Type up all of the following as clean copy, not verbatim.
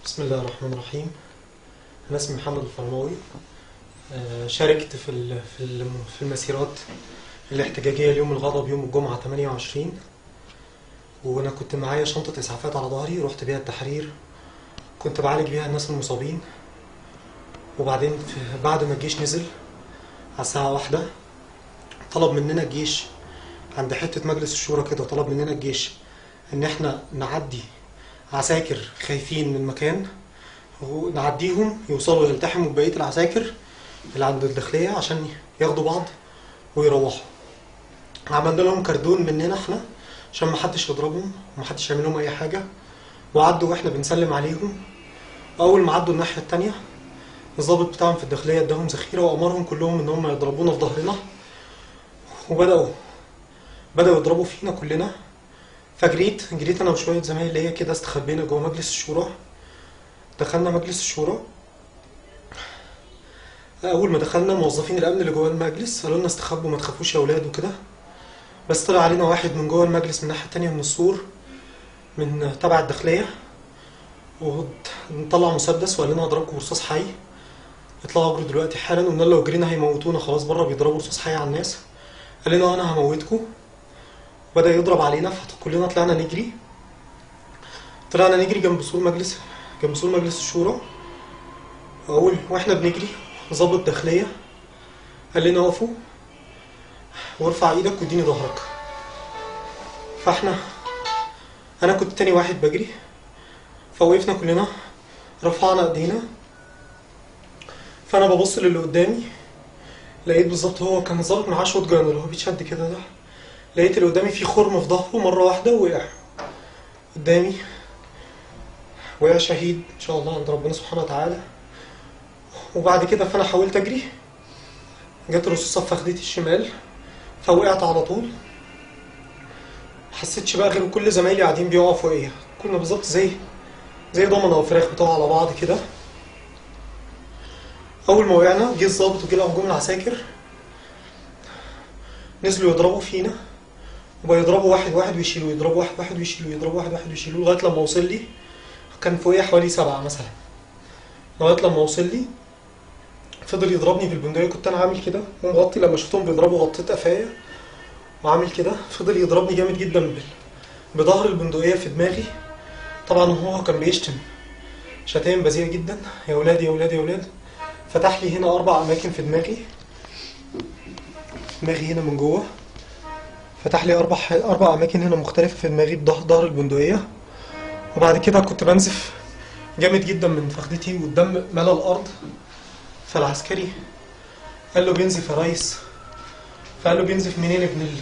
بسم الله الرحمن الرحيم. أنا اسمي محمد الفرماوي. شاركت في المسيرات الاحتجاجية ليوم الغضب يوم الجمعة 28، وأنا كنت معايا شنطة إسعافات على ظهري، رحت بيها التحرير، كنت بعالج بيها الناس المصابين. وبعدين بعد ما الجيش نزل على الساعة 1 طلب مننا الجيش عند حتة مجلس الشورى كده، طلب مننا الجيش إن إحنا نعدي عساكر خايفين من مكان ونعديهم يوصلوا يلتحموا ببقية العساكر اللي عند الداخلية عشان ياخدوا بعض ويروحوا. عملنا لهم كردون مننا احنا عشان محدش يضربهم ومحدش يعمل لهم اي حاجة، وعدوا واحنا بنسلم عليهم. اول ما عدوا الناحية التانية الضابط بتاعهم في الداخلية اداهم ذخيرة وامرهم كلهم ان هم يضربونا في ظهرنا، وبدأوا يضربوا فينا كلنا. فجريت انا وشوية زمايلي ليا كده، استخبينا جوه مجلس الشورى. دخلنا مجلس الشورى، اول ما دخلنا موظفين الامن اللي جوه المجلس قالوا لنا استخبوا ما تخافوش يا اولاد وكده. بس طلع علينا واحد من جوه المجلس من الناحية التانية من السور من تبع الداخلية، وطلع مسدس وقال لنا هضربكم برصاص حي، اطلعوا اجروا دلوقتي حالا. قلنا له لو جرينا هيموتونا، خلاص بره بيضربوا رصاص حي على الناس. قال لنا انا هموتكم، بدأ يضرب علينا. فكلنا طلعنا نجري، طلعنا نجري جنب سور مجلس الشورى. اول واحنا بنجري ظابط داخلية قال لنا اقفوا وارفع ايدك واديني ظهرك. فاحنا انا كنت تاني واحد بجري، فوقفنا كلنا رفعنا ايدينا. فانا ببص للي قدامي لقيت بالظبط هو كان ظابط معاه shotgun اللي هو بيتشد كده ده، لقيت اللي قدامي فيه خرم في ظهره مرة واحدة ووقع قدامي، وقع شهيد إن شاء الله عند ربنا سبحانه وتعالى. وبعد كده فأنا حاولت أجري، جت الرصاصة في فخدتي الشمال فوقعت على طول. محسيتش بقى غير كل زمايلي قاعدين بيقعوا فوقيا، كنا بالظبط زي ضمنة وفراخ بتقع على بعض كده. أول ما وقعنا جه الظابط وجه الهجوم العساكر، نزلوا يضربوا فينا، وبقى يضربوا واحد واحد ويشيلوه، يضربوا واحد واحد ويشيلوه، يضربوا واحد واحد ويشيلوه، لغاية لما وصل لي. كان فوقيه حوالي 7 مثلا، لغاية لما وصل لي فضل يضربني بالبندقية. كنت أنا عامل كده ومغطي، لما شفتهم بيضربوا غطيت قفايا وعامل كده. فضل يضربني جامد جدا بظهر البندقية في دماغي. طبعا هو كان بيشتم شتايم بذيئة جدا، يا ولاد يا ولاد يا ولاد. فتح لي هنا 4 أماكن في دماغي، دماغي هنا من جوه فتح لي 4 أماكن هنا مختلفة في دماغي بظهر البندقية. وبعد كده كنت بنزف جامد جدا من فخدتي والدم ملا الأرض. فالعسكري قال له بينزف يا ريس، فقال له بينزف منين ابن ال،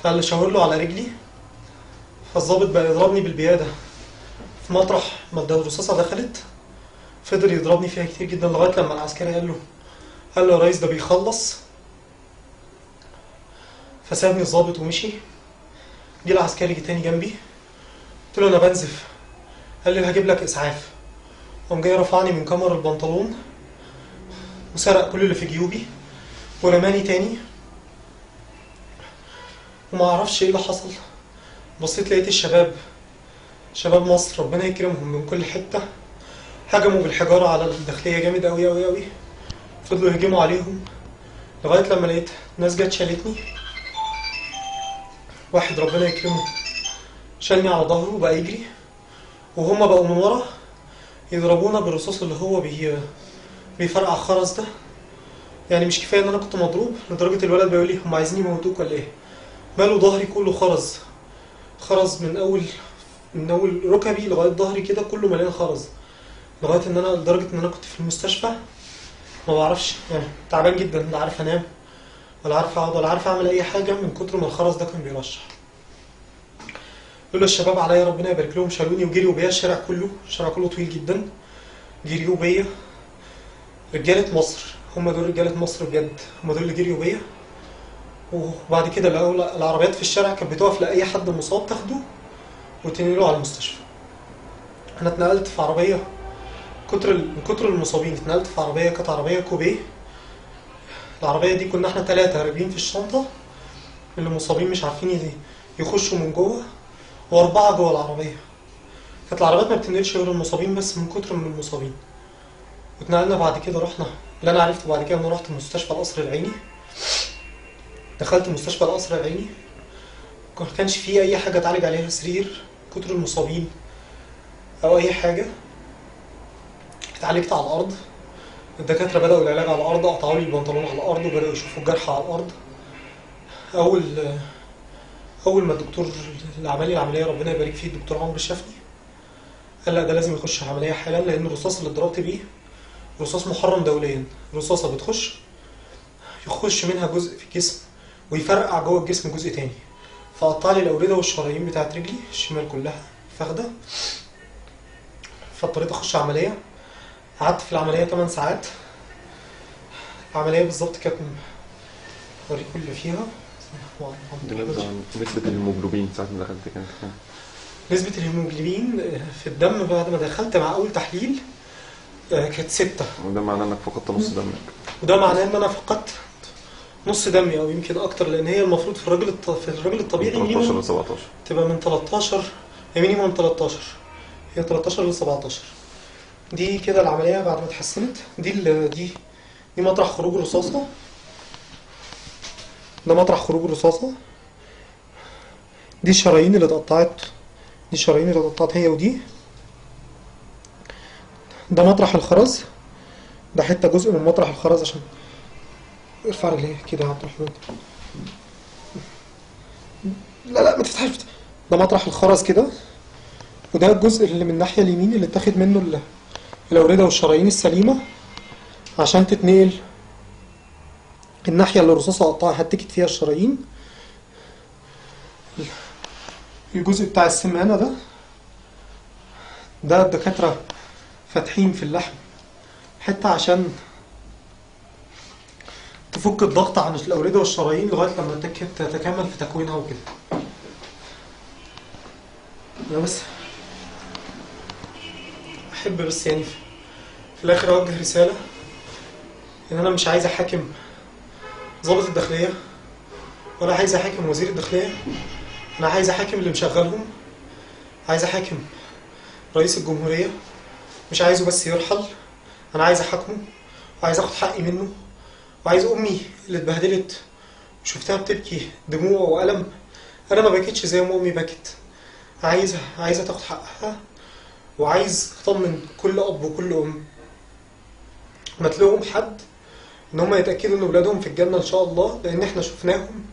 فقال له شاور له على رجلي. فالظابط بقى يضربني بالبيادة في مطرح ما الرصاصة دخلت، فضل يضربني فيها كتير جدا لغاية لما العسكري قال له يا ريس ده بيخلص. فسابني الظابط ومشي. جه العسكري تاني جنبي، قلت له انا بنزف، قال لي هجيب لك اسعاف. قام جاي رفعني من كمر البنطلون وسرق كل اللي في جيوبي ورماني تاني. وما اعرفش ايه اللي حصل. بصيت لقيت الشباب، شباب مصر ربنا يكرمهم من كل حتة، هجموا بالحجارة على الداخلية جامد قوي قوي قوي. فضلوا يهجموا عليهم لغاية لما لقيت ناس جت شالتني. واحد ربنا يكرمه شالني على ظهره وبقى يجري، وهما بقوا من ورا يضربونا بالرصاص اللي هو بيفرقع خرز ده. يعني مش كفاية ان انا كنت مضروب لدرجة الولد بيقول لي هم عايزين يموتوك ولا ايه؟ ماله ظهري كله خرز، خرز من اول ركبي لغاية ظهري كده كله مليان خرز، لغاية ان انا لدرجة ان انا كنت في المستشفى ما بعرفش، يعني تعبان جدا، لا عارف انام ولا عارف اقعد ولا عارف اعمل اي حاجة من كتر ما الخرز ده كان بيرشح. دول الشباب عليا ربنا يبارك لهم شالوني وجريوا بيا الشارع كله، الشارع كله طويل جدا، جريوا بيا. رجاله مصر هم دول، رجاله مصر بجد هم دول اللي جريوا بيا. وبعد كده العربيات في الشارع كانت بتقف لاي حد مصاب تاخده وتنقله على المستشفى. انا اتنقلت في عربية من كتر المصابين، اتنقلت في عربية كانت عربية كوبيه. العربية دي كنا احنا 3 راكبين في الشنطة، اللي مصابين مش عارفين يخشوا من جوه، و4 جوه العربية. كانت العربيات ما بتنقلش غير المصابين بس من كتر من المصابين. واتنقلنا بعد كده، رحنا اللي انا عرفته بعد كده ان رحت مستشفى القصر العيني. دخلت مستشفى القصر العيني ما كانش فيه اي حاجة اتعالج عليها، سرير كتر المصابين او اي حاجة. اتعالجت على الارض، الدكاترة بداوا العلاج على الارض، قطعوا لي البنطلون على الارض وبداوا يشوفوا الجرح على الارض. اول ما الدكتور اللي عمل لي العملية ربنا يبارك فيه الدكتور عمرو شافني، قال لا ده لازم يخش عملية حالا، لان الرصاص اللي اتضربت بيه رصاص محرم دوليا، رصاصة بتخش يخش منها جزء في الجسم ويفرقع جوه الجسم جزء تاني. فقطع لي الاورده والشرايين بتاعت رجلي الشمال كلها فاخده، فاضطريت اخش عملية. قعدت في العملية 8 ساعات. العملية بالظبط كانت اوريكم اللي فيها. نسبة الهيموجلوبين ساعة ما دخلت كانت كام؟ نسبة الهيموجلوبين في الدم بعد ما دخلت مع أول تحليل كانت 6. وده معناه إنك فقدت نص دمك. وده معناه إن أنا فقدت نص دمي أو يمكن أكتر، لأن هي المفروض في الراجل الطبيعي من 13 ل 17 تبقى من 13 minimum 13، هي 13 ل 17. دي كده العملية بعد ما اتحسنت. دي مطرح خروج رصاصة، ده مطرح خروج الرصاصة. دي الشرايين اللي اتقطعت، دي الشرايين اللي اتقطعت هي ودي. ده مطرح الخرز، ده حتة جزء من مطرح الخرز. عشان ارفع رجليك كده يا عبد الرحمن. لا لا ما تفتحش. ده مطرح الخرز كده، وده الجزء اللي من الناحية اليمين اللي اتاخد منه الأوردة والشرايين السليمة عشان تتنقل الناحية اللي الرصاصة قطعها هتكت فيها الشرايين. الجزء بتاع السمانة ده الدكاترة فاتحين في اللحم حتة عشان تفك الضغط عن الأوردة والشرايين لغاية لما تتكامل في تكوينها وكده. أنا بس أحب بس يعني في الآخر أوجه رسالة إن أنا مش عايز أحاكم ضابط الداخلية ولا عايز أحاكم وزير الداخلية، أنا عايز أحاكم اللي مشغلهم، عايز أحاكم رئيس الجمهورية. مش عايزه بس يرحل، أنا عايز أحاكمه وعايز أخد حقي منه، وعايز أمي اللي اتبهدلت وشفتها بتبكي دموع وألم، أنا ما بكيتش زي ما أمي بكت. عايزة تاخد حقها، وعايز أطمن كل أب وكل أم ما تلاقوهم حد إن هم يتأكدوا إن أولادهم في الجنة إن شاء الله، لأن إحنا شفناهم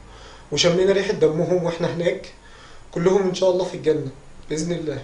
وشمينا ريحة دمهم وإحنا هناك، كلهم إن شاء الله في الجنة بإذن الله.